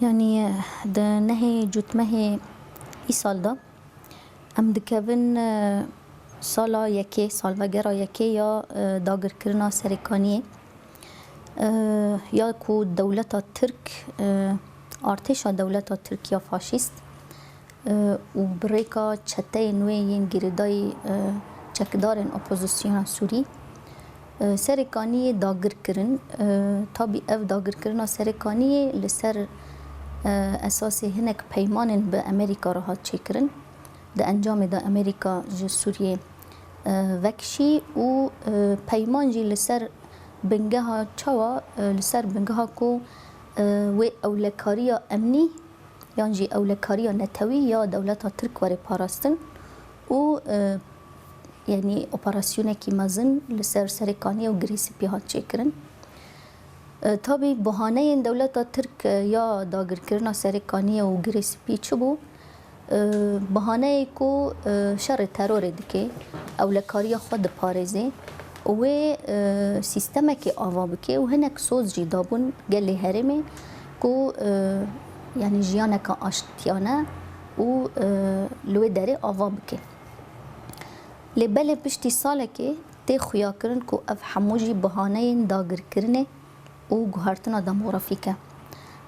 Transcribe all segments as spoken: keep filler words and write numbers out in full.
Yanî di nehê Cotmehê îsal de em dikevin, e, sala yekê, salvegera yekê ya, e, dagirkirina Serêkaniyê, e, ya ku dewleta Tirk, e, artêşa dewleta Tirk ya faşîst, e, û bi rêka çeteyên wê yên girêdayî, e, çekdarên opozisyona Sûrî, e, Serêkaniyê dagir kirin. E, tabî ev dagirkirina Serêkaniyê li ser, e, esasê hinek peymanên bi Amerîka re hat çêkirin. Di encamê de Amerîka ji Sûriyê, e, vekişî û, e, peyman jî li ser bingeha çawa, e, li ser bingeha ku, e, wê ewlekariya emnî yan jî ewlekariya netewî ya dewleta Tirk were parastin û, e, yanî operasyonekî mezin li ser Serêkaniyê û Girê Spî hat çêkirin. E, tabî bahaneyên dewleta Tirk, e, ya dagirkirina Serêkaniyê û Girê Spî çi bû? E, bahaneyê ku, e, şerê terorê dike, ewlekariya xwe diparêze û wê, e, sîstemekê ava bike û hinek soz jî dabûn gelê herêmê ku, e, yanî jiyaneke aştiyane û, e, li wê derê ava bike. Lê belê piştî salekê tê xuyakirin ku ev hemû jî bahaneyên dagirkirinê û guhertina demografîk e.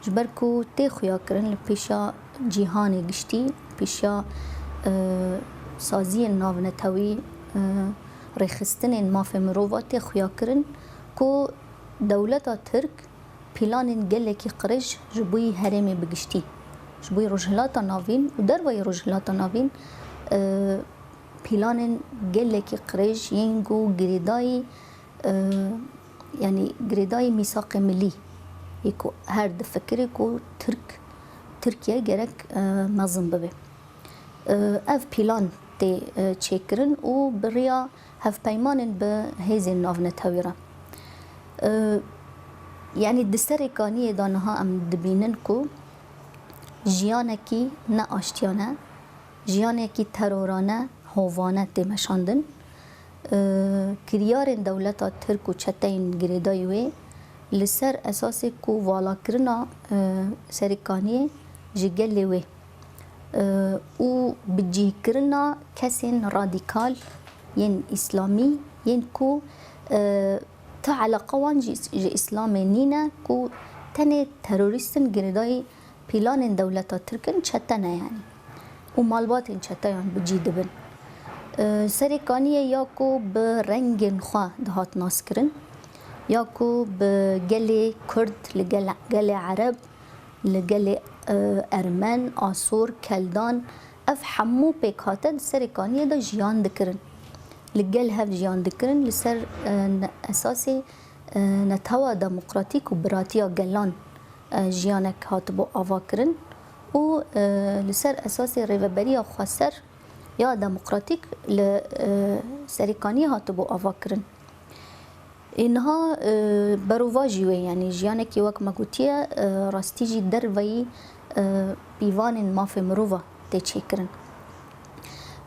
Ji ber ku tê xuyakirin li pêşa cîhanê giştî, pêşa, e, saziyên navnetewî, e, rêxistinên mafê mirova tê xuyakirin ku dewleta Tirk planên gelekî qirêj ji bo yî herêmê bi giştî, ji bo yî Rojhilata Navîn û dervayî Rojhilata Navîn, e, planên gelekî qirêj yên ku girêdayî, e, yanî girêdayî mîsaqê milî yê ku her difikirê ku Tirk, Tirkiye gerek, e, mezin bibe. E, ev plan tê, e, çêkirin û bi riya hevpeymanên bi hêzên navnetewî re. E, yanî di Serêkaniyê de niha em dibînin ku jiyanekî ne aştiyane, jiyanekî terorane, hovane tê meşandin. E, kiryarên dewleta Tirk û çeteyên girêdayî wê li ser esasê ku valakirina, e, Serêkaniyê ji gelê wê, e, û bi cihkirina kesên radîkal yên îslamî yên ku, e, ti eleqa wan jî ji îslamê nîne ku tenê terorîst in girêdayî planên dewleta Tirk in, çete ne yanî. Û malbatên çeteyan bi cî dibin. E, Serêkaniyê ya ku bi rengên xwe dihat naskirin, ya ku bi gelê Kurd, li gel-, gelê Ereb, li gelê, e, Ermen, Asor, Keldan, ev hemû pêkhate di Serêkaniyê de jiyan dikirin. Li gel hev jiyan dikirin, li ser, e, ne-, esasê, e, netewa demokratîk û biratiya gelan, e, jiyanek hatibû avakirin û, e, li ser esasê rêveberiya xweser ya demokratîk li, e, Serêkaniyê hatibû avakirin. Ê niha, e, berovajî wê, yanî jiyanekî wek me gotiye, e, rastî jî derveyî, e, pîvanên mafê mirova tê çêkirin.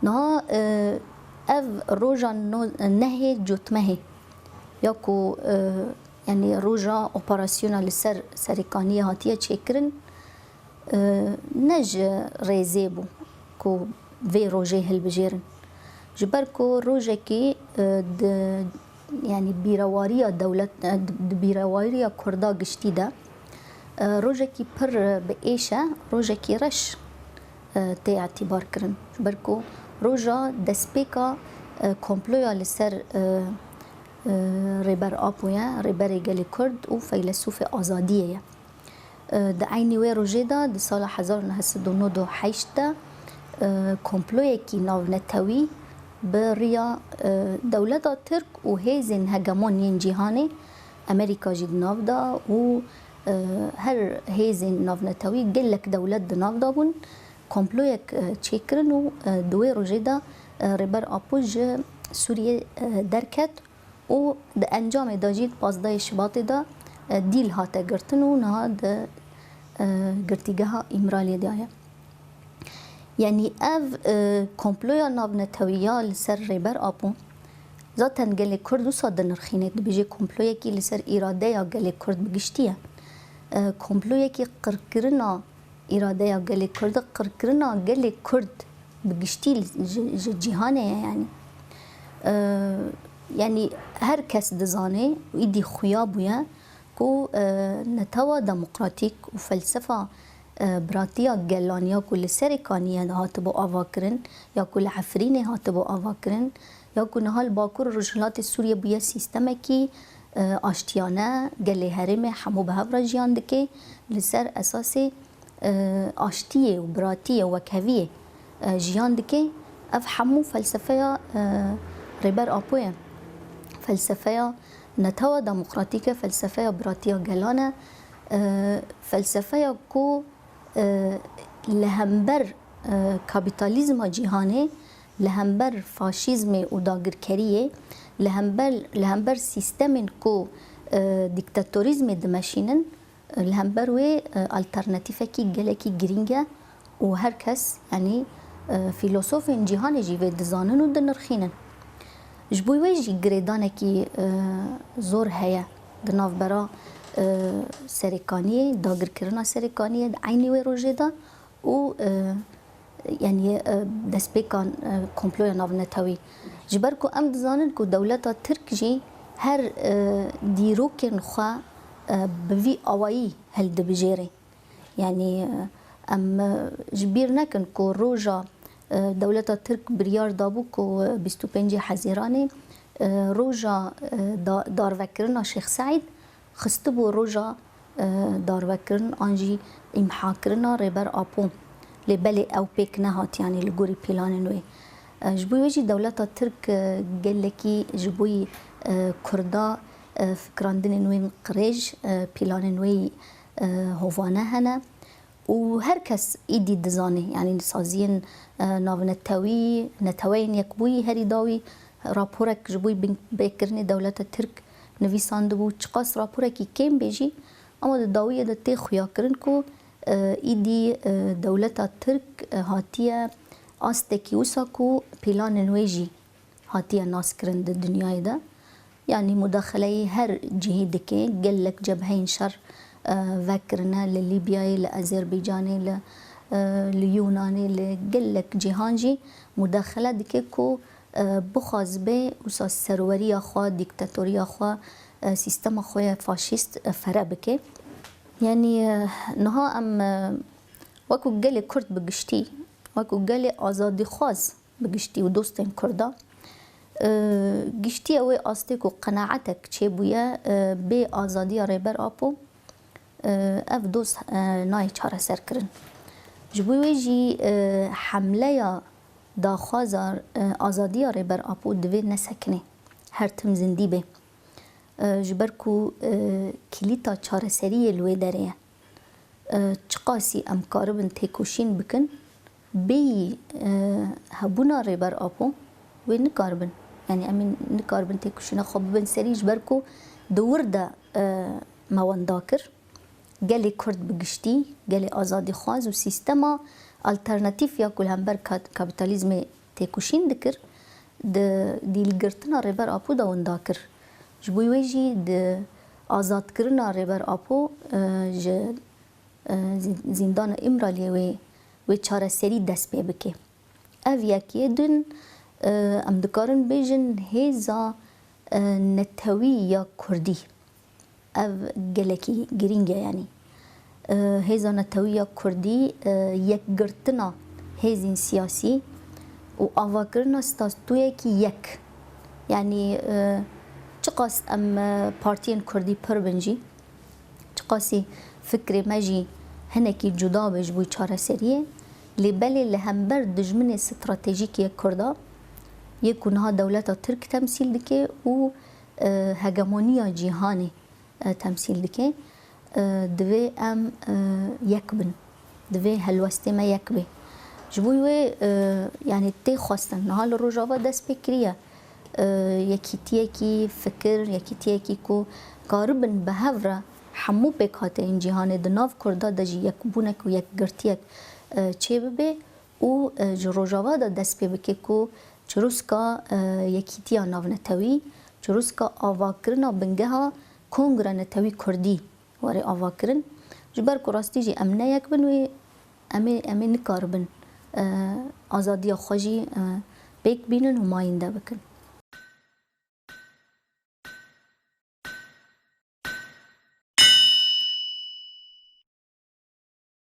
Niha, e, ev roja no-, nehê Cotmehê ya ku, e, yanî roja operasyona li ser Serêkaniyê hatiye çêkirin, e, ne ji rêzê bû ku vê rojê hilbijêrin. Ji ber ku rojekî, e, di, yanî bîrewariya dewlet, e, di, di bîrewariya Kurda giştî de, e, rojekî pir bi êş e, rojekî reş, e, tê etîbar kirin. Ji ber ku roja destpêka, e, komploya li ser, e, e, Rêber Apo ye, Rêberê Gelê Kurd û feylesûfê azadiyê ye. E, di eynî wê rojê de, di sala hezar û neh sed û nod û heşt de, e, komployekî navnetewî bi riya, e, dewleta Tirk û hêzên hegemon yên cîhanê, Amerîka jî di nav de û, e, her hêzên navnetewî, gelek dewlet di nav de bûn, komployek, e, çêkirin û, e, di wê rojê de, e, Rêber Apo ji Sûriyê, e, derket û di encamê de jî di pazdehê Şibatê de, e, dîl hate girtin û niha di, e, girtîgeha Îmraliyê de ye. Yanî ev, e, komploya navnetewî ya li ser Rêber Apo zaten gelê Kurd wisa dinirxîne, dibêje komployekî li ser îradeya gelê Kurd bi giştî ye. e, komployekî qirkirina îradeya gelê Kurd, qirkirina gelê Kurd bi giştî li, ji, ji cîhanê ye, yanî. E, yanî her kes dizane û îdî xuya bûye ku, e, netewa demokratîk û felsefa, e, biratiya gelan ya ku li Serêkaniyê hatibû avakirin, ya ku li Efrînê hatibû avakirin, ya ku niha li Bakur û Rojhilatê Sûriyê bûye sîstemekî, e, aştiyane, gelê herêmê hemû bi hev re jiyan dike, li ser esasê, e, aştiyê û biratiyê û wekheviyê, e, jiyan dike. Ev hemû felsefeya, e, Rêber Apo ye. Felsefeya netewa demokratîk e, felsefeya biratiya gelan e, e, felsefeya ku, e, li hember, e, kapîtalîzma cîhanê, li hember faşîzmê û dagirkeriyê, li hember, li hember sîstemên ku, e, dîktatorîzmê dimeşînin, e, li hember wê, e, alternatîfekî gelekî girîng e û her kes, yanî, e, fîlosofên cîhanê jî vê dizanin û dinirxînin. Ji bo wê jî girêdanekî, e, zor heye di navbera, e, Serêkaniyê, dagirkirina Serêkaniyê di eynî wê rojê de û, e, yanî, e, destpêkan, e, komploya navnetewî. Ji ber ku em dizanin ku dewleta Tirk jî her, e, dîrokên xwe, e, bi vî awayî hildibijêre. Yanî, e, em, e, ji bîr nekin ku roja, e, dewleta Tirk biryar dabû ku, e, bîst û pêncê Hezîranê, e, roja, e, da-, darvekirina Şêx Seîd xistibû roja, e, darvekirin an jî îmhakirina Rêber Apo. Lê belê ew pêk nehat, yanî li gorî pîlanên wê. E, ji bo wê jî dewleta Tirk, e, gelekî ji bo yî, e, Kurda, e, fikirandinên wê yên qirêj, e, pîlanên wê, e, hovane hene. Û her kes îdî dizane, yanî saziyên, e, navnetewî, Neteweyên Yekbûyî herî dawî raporek ji bo binpêkirinê dewleta Tirk nivîsandibû. Çiqas raporekî kêm bê jî, ama di dawiyê de tê xuyakirin ku, e, îdî, e, dewleta Tirk, e, hatiye astekî wisa ku pîlanên wê jî hatiye naskirin di dinyayê de. Yanî mudaxeleyê her cihê dike, gelek cebheyên şer, e, vekirine li Lîbyayê, li Azerbaycanê, li, e, li Yûnanê, li gelek cîhan jî mudaxele dike ku, e, bixwazibe wisa serweriya xwe, dîktatoriya xwe, e, sîstema xwe ya faşîst, e, fere bike. Yanî, e, niha em, e, wekû gelê Kurd bi giştî, wekû gelê azadîxwaz bi giştî û dostên Kurda, e, giştiye wê astê ku qenaetek çêbûye, e, bê azadiya Rêber Apo, e, ev doz, e, nayê çareserkirin. Ji bo wê jî, e, hemleya daxwaza, e, azadiya Rêber Apo divê nesekine, her tim zindî bê. E, ji ber ku, e, kilîta çareseriyê li wê derê ye. E, çiqasî em karibin têkoşîn bikin, bêyî, e, hebûna Rêber Apo wê nikaribin. Yanî em ê nikaribin têkoşîna xwe bibin serî, ji ber ku di wir de, e, me wenda kir. Gelê Kurd bi giştî, gelê azadîxwaz û sîstema alternatîf ya ku li hember kat-, kapîtalîzmê têkoşîn dikir, di dîlgirtina Rêber Apo de winda kir. Ji bo wê jî di azadkirina Rêber Apo, e, ji, e, zî-, zîndana Îmraliyê wê, wê çareserî dest pê bike. Ev yek. Yê din, e, em dikarin bêjin hêza, e, netewî ya Kurdî. Ev gelekî girîng e, yanî. E, hêza netewî ya Kurdî, e, yekgirtina hêzên siyasî û avakirina statûyekî yek. Yanî, e, çiqas em, e, partiyên Kurdî pir bin jî, çiqasî fikrê me jî hinekî cuda be ji bo çareseriyê, lê belê li hember dijminê stratejîk yê Kurda, yê ku niha dewleta Tirk temsîl dike û, e, hegemoniya cîhanê, e, temsîl dike, e, divê em, e, yek bin. Divê helwestê me yek bê. Ji bo wê, e, yanî tê xwestin. Niha li Rojava dest pê kiriye. E, yekîtiyekî fikir, yekîtiyekî ku karibin bi hev re hemû pêkhateyên cîhanê di nav Kurda de jî yekbûnek û yekgirtiyek, e, çêbibe û, e, ji Rojava de dest pê bike ku çirûska, e, yekîtiya navnetewî, çirûska avakirina bingeha Kongra Netewî Kurdî were avakirin. Ji ber ku rastî jî em ne yek bin wê em ê, em ê nikaribin, e, azadiya xwe jî, e, pêk bînin û mayînde bikin.